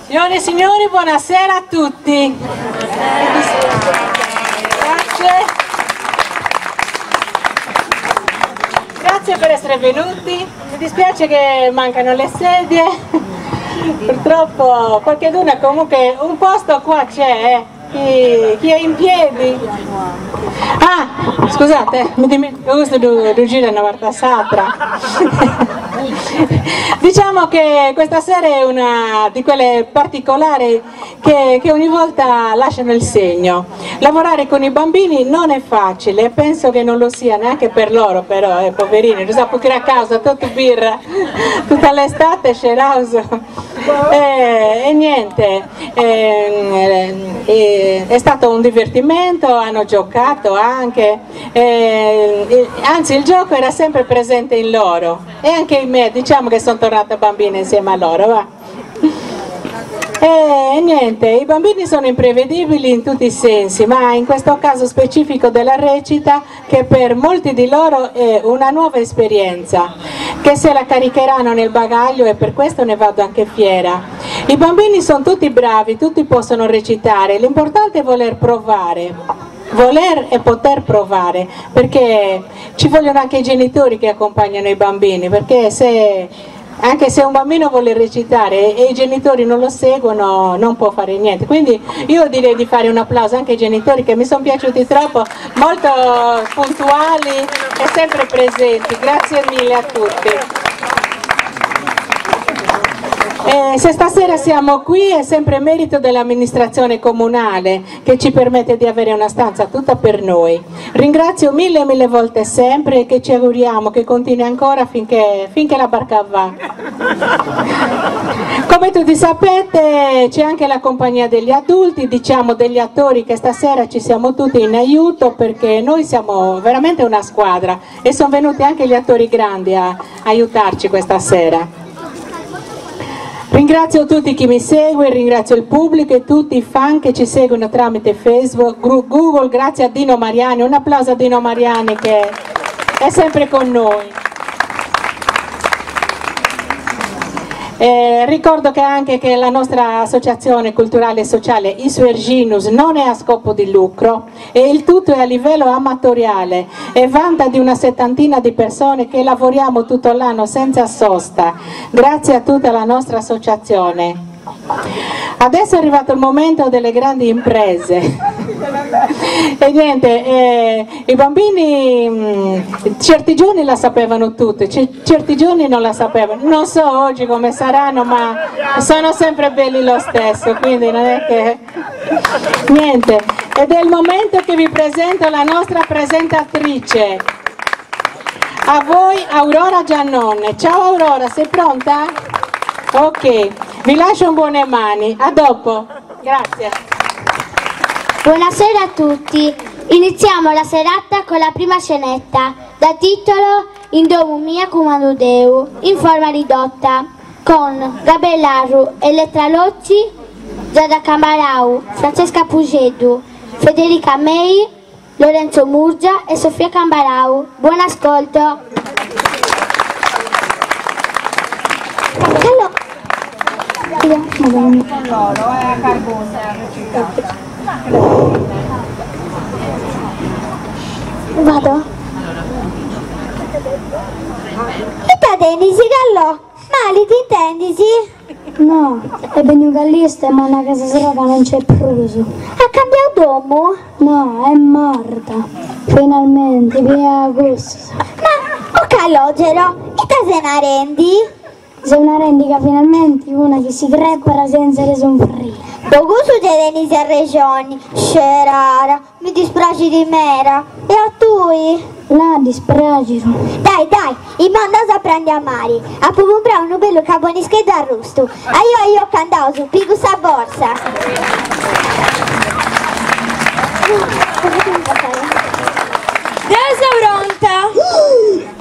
Signore e signori, buonasera a tutti. Grazie. Grazie per essere venuti. Mi dispiace che mancano le sedie. Purtroppo qualcheduna comunque un posto qua c'è, eh. Chi, chi è in piedi? Ah, scusate, mi dimentico questo ddu gira una borta a s'atra. Diciamo che questa sera è una di quelle particolari che, che ogni volta lasciano il segno. Lavorare con i bambini non è facile e penso che non lo sia neanche per loro, però, eh, poverini, non so a casa, tutto birra, tutta l'estate sceraus. E, e niente, eh, eh, è stato un divertimento, hanno giocato anche, eh, anzi il gioco era sempre presente in loro e anche in me, diciamo che sono tornata bambina insieme a loro. Va. E niente, i bambini sono imprevedibili in tutti i sensi, ma in questo caso specifico della recita, che per molti di loro è una nuova esperienza, che se la caricheranno nel bagaglio e per questo ne vado anche fiera. I bambini sono tutti bravi, tutti possono recitare, l'importante è voler provare, voler e poter provare, perché ci vogliono anche i genitori che accompagnano i bambini, perché se anche se un bambino vuole recitare e i genitori non lo seguono non può fare niente. Quindi io direi di fare un applauso anche ai genitori che mi sono piaciuti troppo, molto puntuali e sempre presenti. Grazie mille a tutti. Eh, se stasera siamo qui è sempre merito dell'amministrazione comunale che ci permette di avere una stanza tutta per noi. Ringrazio mille e mille volte sempre e che ci auguriamo che continui ancora finché, finché la barca va. Come tutti sapete c'è anche la compagnia degli adulti, diciamo degli attori che stasera ci siamo tutti in aiuto perché noi siamo veramente una squadra e sono venuti anche gli attori grandi a aiutarci questa sera. Ringrazio tutti chi mi segue, ringrazio il pubblico e tutti i fan che ci seguono tramite Facebook, Google, grazie a Dino Mariani, un applauso a Dino Mariani che è sempre con noi. Eh, ricordo che anche che la nostra associazione culturale e sociale Isuerginus non è a scopo di lucro e il tutto è a livello amatoriale e vanta di una settantina di persone che lavoriamo tutto l'anno senza sosta, grazie a tutta la nostra associazione. Adesso è arrivato il momento delle grandi imprese. E niente, eh, i bambini mh, mm, certi giorni la sapevano tutte, certi giorni non la sapevano. Non so oggi come saranno, ma sono sempre belli lo stesso, quindi non è che... Niente, ed è il momento che vi presento la nostra presentatrice. A voi Aurora Giannone. Ciao Aurora, sei pronta? Ok, vi lascio in buone mani. A dopo. Grazie. Buonasera a tutti. Iniziamo la serata con la prima scenetta, da titolo In domu mia cumandu Deu, in forma ridotta, con Gabriella Arru, Elettra Locci, Giada Cambarau, Francesca Puxeddu, Federica Mei, Lorenzo Murgia e Sofia Cambarau. Buon ascolto! Vado? Ita tenisi Gallò? Mali ti intendisi? No, è venuto gallista ma una casa sroga non c'è prusu. Ha cambiato domo? No, è morta. Finalmente, via gusto. Ma, o Calogero, ita se na rendi? Se una rendica finalmente una che si crepara senza resonfrire. Poco succede in regioni, scerara, mi dispiace di mera. E a tui? La dispragiro. Dai, dai, in mandosa prendi a mari. A comprare un bello cabonischetto arrosto. A io io candoso, pigo sa borsa. Deo pronta!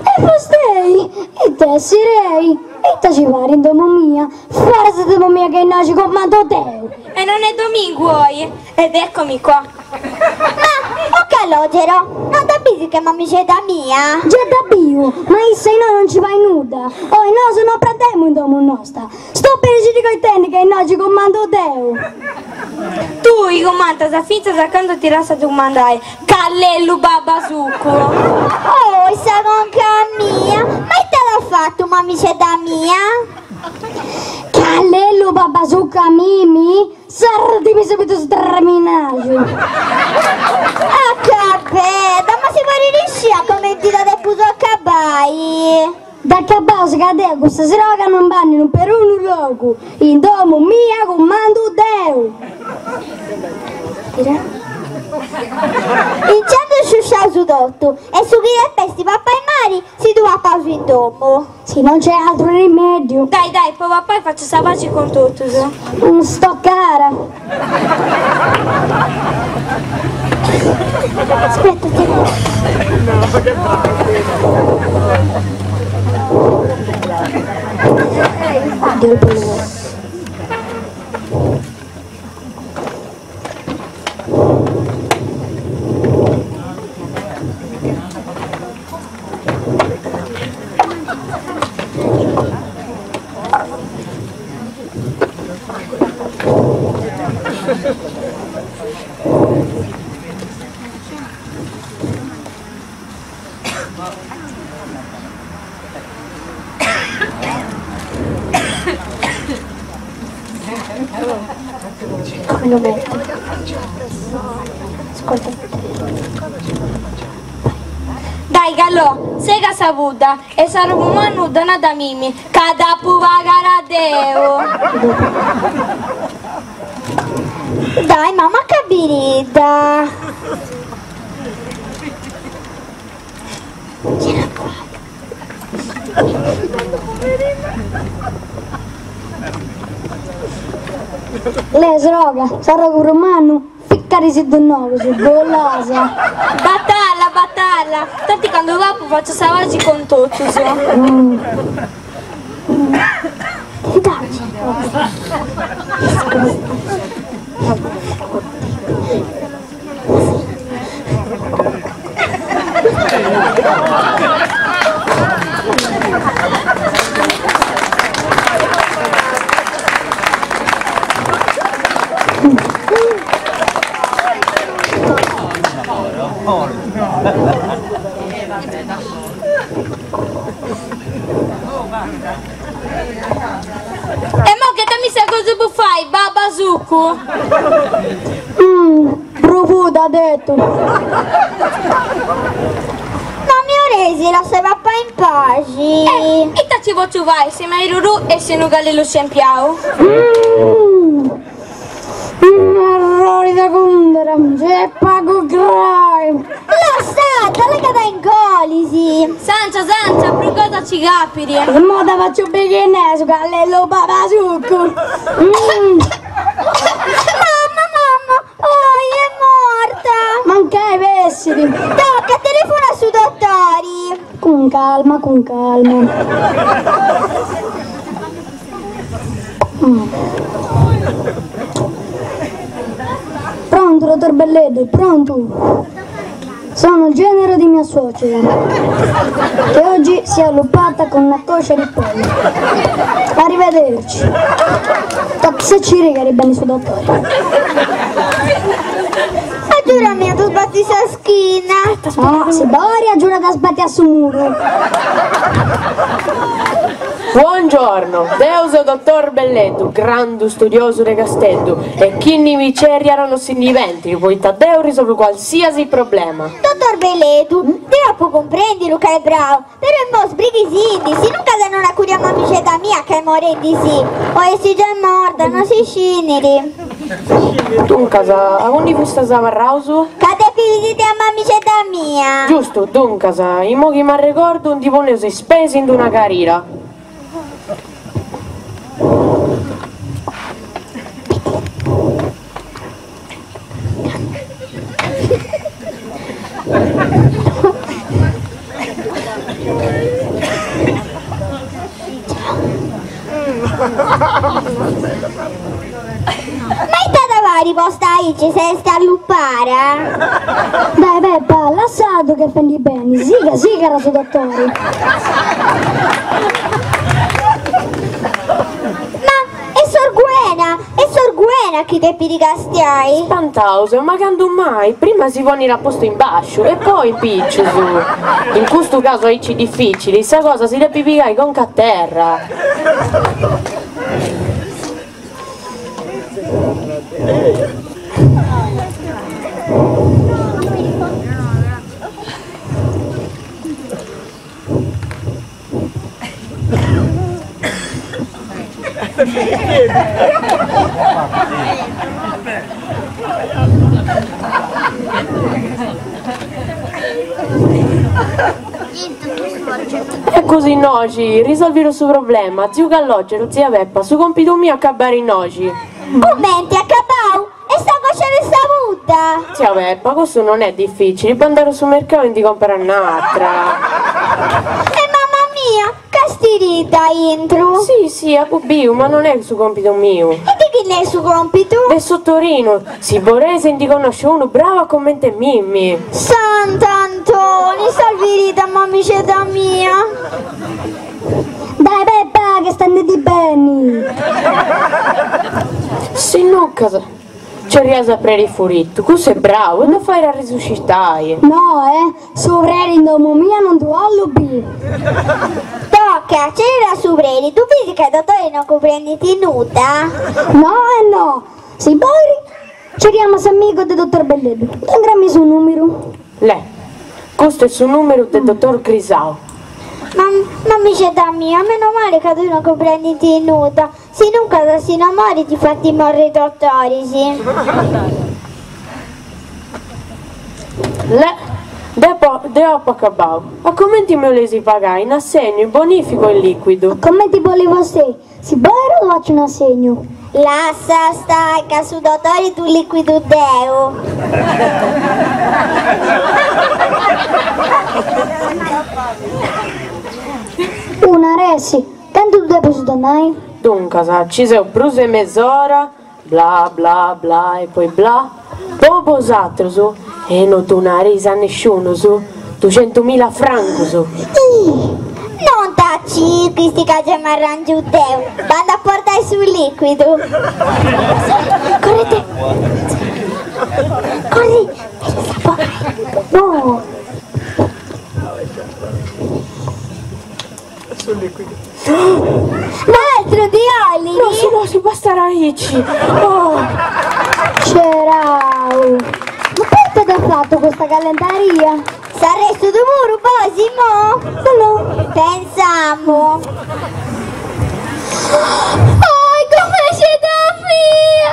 E fostei? E te sirei? E te ci pare in domo mia? Forse domo mia che nasce con manto Deo. E non è domingo oggi, ed eccomi qua. Ma, o Calogero, Calogero, non dda bisi che mamixedda mia? Già dda biu, ma issa innoi non ci fait nudda. Oi nosu non prandemu in domu nosta. Stupidi si ricoitendi ca innoi ci cumandu deu. Tui cumandas fintzas a candu ti lassant cumandai, Callellu Babasucu! Oi sa conca mia, ma ita t'at fatu mamixedda mia? Callellu Babasucu a mimi? Serradimi subitu su treminaxu! Acabedda, ma si parit iscia comenti dda depus acabai? Dd'acabaus ca deu cun sa sroga non bandu in perunu logu, in domu mia cumandu deu! Intzandus sciusciaus totu e su chi depesti papai in mari si ddu papaus in domu. Si non c'è altru rimediu. Dai dai, po papai fatzu sa paxi cun totus. Sto cara. Aspetta, Come lo metto? Ascolta. Dai Callò, sega sa pudda e s'arrogu mannu donadda a mimi, ca dd'apu pagara deu! Dai mamma cabiridda! Ce la fai? Lè sroga, s'arrogu prus mannu Ficcari si ddu nous, golosa! Batalla, batalla! Tanti candu papu fatzu sa paxi cun totus. E mo che mi sa cosa può fai, babasucu? Pruvuda ha detto. Ma mi oresi lassa papà in paxi. Eh, ita ci potzu fai, si m'est ruru e si nu callellu scempiau? Errori da cundera, c'è pagu grai. Lassadda, ca in colisi. Sancia, sancia, prus cosa ci capiri. E mo da faccio bene su callello babasuccu. Mamma, mamma, oi è morta. Mancai vessidi. Tocca, telefona su dottori. Cun calma, cun calma. Pronto, dottor Belleddu, pronto. Sono il genero di mia suocera, che oggi si è alluppata con una coscia di pollo. Arrivederci. Se ci regari bene su dottore. A giura mia, tu sbatti sa schina. No, se Boria giura da sbatti a su muro. Buongiorno, deu so dottor Belleddu, grandu studiosu de Casteddu, e chini mi cerriat no si ndi pentiri, poita deu risolvu qualsiasi problema. Dottor Belleddu, deu apu cumprendiu ca est brau, però imoi sbrighisindi, sinuncas non acudi a mamixedda mia ca est morendisì, o est giai morta, non si sciniri. Duncas, aundi fustas abarraus? Ca depi visitai a mamixedda mia. Giustu, duncas, imoi chi m'arregordu ndi poneus is peis in d'una carira. Ma ita da fai? dottori posta aici s'est allupara? Dai Peppa, lassaddu ch'est fendi beni, siga, siga su dottori. Ma est Sorguena, est Sorguena chi depit castiai. Spantaus, ma candu mai? Prima si ponit a postu in basciu e poi in picius. In custu casu aici dificili, sa cosa si depit pigai conca a terra. Eccus innoxi, risolviru su problema, ziu Callogeru, zia Peppa, su compitu miu acabara innoxi. Cumenti acabau? E sa coscia de sa pudda? Tzia Peppa, custu non est dificili, po andare a su mercau e ndi comporai un'atra. E mama mia, ch'est aintru? Si, si, apu biu, ma non est su compitu miu. E de chini est su compitu? De su Torinu, si boleis ndi connosciu unu bravu a comente mimmi. Sant'Antoni, salvirita mamixedda mia! Dai Peppa, ch'est andendi beni! Sinucas, cerrias a predi Furittu, cussu est bravu e ddu fait arresuscitai. No eh, su predi in domu mia non ddu 'ollu biri. Toca, cerria su predi, ddu bisi ca is dotoris non cumprendint nudda? No e no, si bolit, cerriamu a s'amigu de dotor Belleddu, dongrami su numeru. Le', custu est su numeru de dotor Grisau. Ma, mamixedda mia, meno mali ca tui non cumprendint nudda, sinuncas si no morit faint morri is dotoris. Le', depo, deu apu acabau. A comenti mi 'oleis pagai, in assegnu, in bonificu o in liquidu? A comenti bolit vostei, Si bolit ddu fatzu in assegnu. Lassa stai ca su dotori ddu liquidu deu. Una ressi, cantu ddu depeus donai? Duncas, ci seu prus de mes'ora, bla bla bla e poi bla, po bosatrus, e no ddu nareis a nisciunus, duxentumila francus. Ih! Non t'acichist ca gei m'arrangiu deu, bandu a portai su liquidu. Correte! Corri! Beni a bogai! Boh! Altru di 'oliri? Nosi, nosi, bastat aici! Oh! Cerau! Ma poita dd'at fatu custa callentaria? S'arrestu tui puru bosi imou? No, no. Pensamu! Oi, gomexedda mia!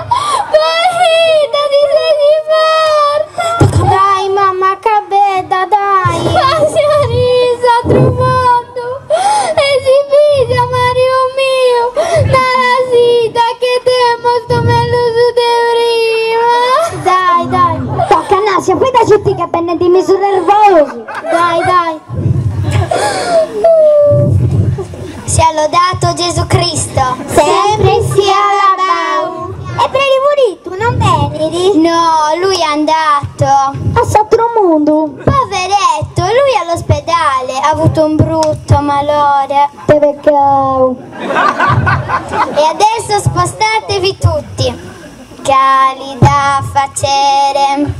Poita ti sesi morta! Dai mamma, acabedda, dai! S'atru mundu e si bisi a mariu miu, narasì che temus mellus de prima. Dai, dai. Toca Nassia, fai da citì ca benendimi su nervosu. Dai, dai. Sia lodato Gesù Cristo. Sempre sia alabau. E predi Furittu non benit? No, lui è andato. A s'atru mundu. Poveretto, lui è all'ospedale, ha avuto un brutto malore. Ite peccau. E adesso spostatevi tutti. Calida facere.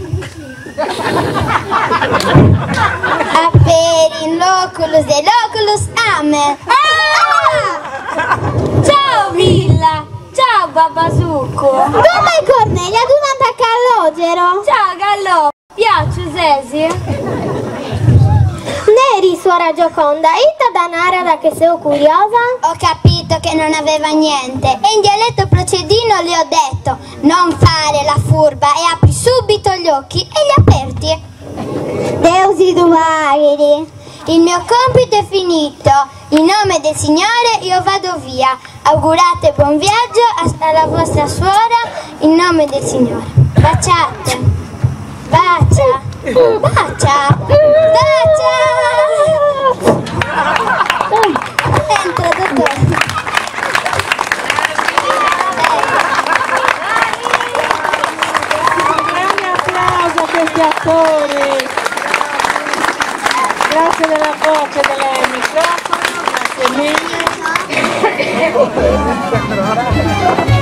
Aperi in loculus de loculus amen. Ah! Ciao Villa! Ciao Babasucco! Come Cornelia, tu non a Calogero? Ciao Gallò! Piace sesi? Neri, suora Gioconda, ita da narada che seo curiosa? Ho capito che non aveva niente e in dialetto procedino le ho detto non fare la furba e apri subito gli occhi e li ha aperti. Deus si ddu paghit. Il mio compito è finito, in nome del Signore io vado via. Augurate buon viaggio alla vostra suora in nome del Signore. Baciate. Bacia. Bacia. Bacia. Entra, dottore. attori. Grazie della voce, del microfono, grazie mille.